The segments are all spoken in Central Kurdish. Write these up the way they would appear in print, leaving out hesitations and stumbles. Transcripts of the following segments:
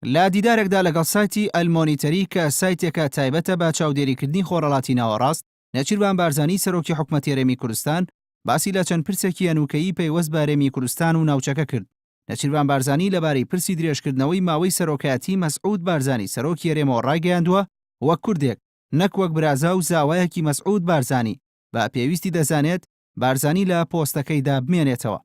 لە دیدارێکدا لەگەڵ سایتی ئەلمۆنیتەری کە سایتێکە تایبەتە بە چاودێریکردنی خۆرهەڵاتی ناوەڕاست، نێچیرڤان بارزانی سەرۆکی حکومەتی هەرێمی کوردستان باسی لە چەند پرسێکی هەنووکەیی پەیوەست بە هەرێمی کوردستان و ناوچەکە کرد. نێچیرڤان بارزانی لەبارەی پرسی درێژکردنەوەی ماوەی سەرۆکایەتی مەسعود بارزانی سەرۆکی هەرێمەوە ڕایگەیاندووە، وەک کوردێک نەک وەک برازا و زاوایەکی مەسعود بارزانی بە پێویستی دەزانێت بارزانی لە پۆستەکەیدا بمێنێتەوە.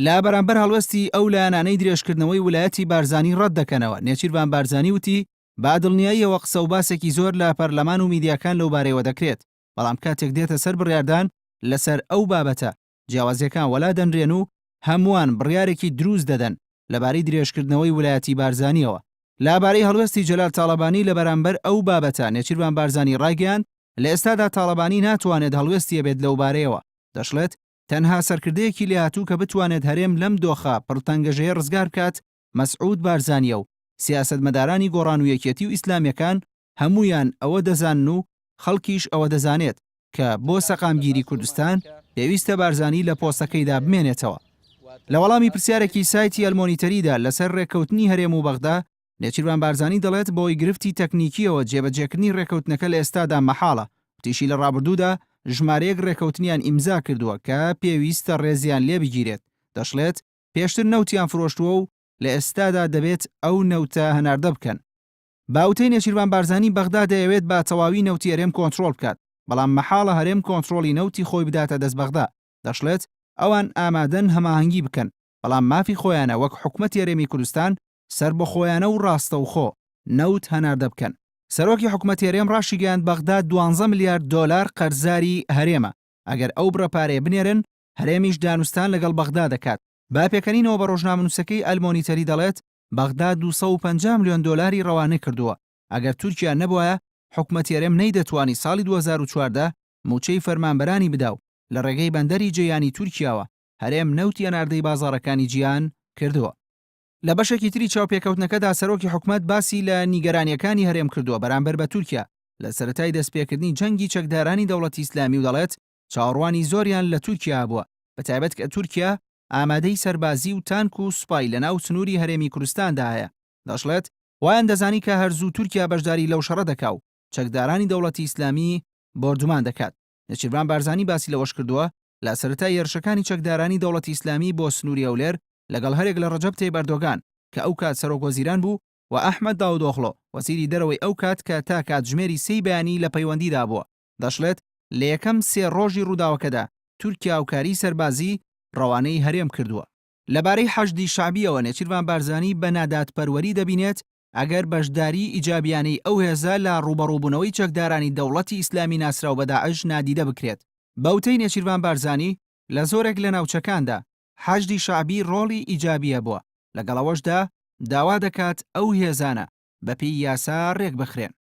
لە بەرامبەر هەڵوێستی ئەو لایەنانەی درێژکردنەوەی ولایەتی بارزانی ڕەت دەکەنەوە، نێچیرڤان بارزانی وتی، بە دڵنیاییەوە قسە و باسێکی زۆر لە پەرلەمان و میدیاکان لەوبارەیەوە دەکرێت، بەڵام کاتێک دێتە سەر بڕیاردان لەسەر ئەو بابەتە، جیاوازییەکان وەلا دەنرێن و هەمووان بڕیارێکی دروست دەدەن لەبارەی درێژکردنەوەی ولایەتی بارزانییەوە. لەبارەی هەڵوێستی جەلال تاڵەبانی لە بەرامبەر ئەو بابەتە، نێچیرڤان بارزانی ڕایگەیاند، لە ئێستادا تاڵەبانی ناتوانێت هەڵوێستی هەبێت لەوبارەیەوە، دەشڵێت، تەنها سەرکردەیەکی لێهاتوو کە بتوانێت هەرێم لەم دۆخە پڕ تەنگەژەیە ڕزگار بکات مەسعود بارزانییە و سیاسەتمەدارانی گۆڕان و یەکێتی و ئیسلامییەکان هەموویان ئەوە دەزانن و خەڵکیش ئەوە دەزانێت کە بۆ سەقامگیری کوردستان پێویستە بارزانی لە پۆستەکەیدا بمێنێتەوە. لە وەڵامی پرسیارێکی سایتی ئەلمۆنیتەریدا لەسەر رێککەوتنی هەرێم و بەغدا، نێچیرڤان بارزانی دەڵێت بەهۆی گرفتی تەکنیکییەوە جێبەجێکردنی رێککەوتنەکە لە ئێستادا مەحاڵە، وتیشی لە رابردوودا ژمارەیەک رێککەوتنیان ئیمزا کردووە کە پێویستە رێزیان لێبگیرێت، دەشڵێت پێشتر نەوتیان فرۆشتووە و لە ئێستادا دەبێت ئەو نەوتە هەناردە بکەن. بە وتەی نێچیرڤان بارزانی بەغدا دەیەوێت بە تەواوی نەوتی هەرێم کۆنترۆڵ بکات، بەڵام مەحاڵە هەرێم کۆنترۆڵی نەوتی خۆی بداتە دەست بەغدا، دەشڵێت ئەوان ئامادەن هەماهەنگی بکەن، بەڵام مافی خۆیانە وەک حکومەتی هەرێمی کوردستان سەربەخۆیانە و ڕاستەوخۆ نەوت هەناردە بکەن. سەرۆکی حکومەتی هەرێم ڕاشیگەیاند بەغدا دوانزە ملیار دۆلار قەرزاری هەرێمە، ئەگەر ئەو بڕە پارەیە بنێرن هەرێمیش دانوستان لەگەڵ بەغدا دەکات. بە پێکەنینەوە بە ڕۆژنامەنووسەکەی ئەلمۆنیتەری دەڵێت بەغدا 250 ملیۆن دۆلاری ڕەوانە کردووە، ئەگەر تورکیا نەبوایە حکومەتی هەرێم نەیدەتوانی ساڵی 2014 مووچەی فەرمانبەرانی بدا و لە ڕێگەی بەندەری جەیانی تورکیاوە هەرێم نەوتی هەناردەی بازاڕەکانی جیهان کردووە. لە بەشێکی تری چاوپێکەوتنەکەدا سەرۆکی حکومەت باسی لە نیگەرانییەکانی هەرێم کردووە بەرامبەر بە تورکیا لە سەرەتای دەستپێکردنی جەنگی چەکدارانی دەوڵەتی ئیسلامی و دەڵێت چاوەڕوانی زۆریان لە تورکیا هەبووە بەتایبەت کە تورکیا ئامادەی سەربازی و تانک و سوپای لەناو سنووری هەرێمی کوردستاندا هەیە. دەشڵێت وایان دەزانی کە هەر زوو تورکیا بەشداری لەو شەڕە دەکا و چەکدارانی دەوڵەتی ئیسلامی بۆردومان دەکات. نێچیرڤان بارزانی باسی لەوەشکردووە، لە سەرەتای هێرشەکانی چەکدارانی دەوڵەتی ئیسلامی بۆ سنووری هەولێر لەگەڵ هەرێک لە ڕەجەب تەیب ئەردۆگان کە ئەوکات سەرۆکوەزیران بوو و ئەحمەد داودئۆغڵۆ وەزیری دەرەوەی ئەوکات کە تا کاتژمێری سێی بەیانی لە پەیوەندیدا بووە. دەشڵێت، لە یەکەم سێ ڕۆژی ڕووداوەکەدا تورکیا هاوکاریی سەربازی ڕەوانەی هەرێم کردووە. لەبارەی حەشدی شەعبییەوە نێچیرڤان بارزانی بە نادادپەروەری دەبینێت ئەگەر بەشداریی ئیجابیانەی ئەو هێزە لە ڕووبەڕووبوونەوەی چەکدارانی دەوڵەتی ئیسلامی ناسراو بە داعش نادیدە بکرێت. بە وتەی نێچیرڤان بارزانی، لە زۆرێک لە ناوچەکاندا حەشدی شەعبی ڕۆڵی ئیجابی هەبووە، لەگەڵ ئەوەشدا داوا دەکات ئەو هێزانە بەپێی یاسا ڕێکبخرێن.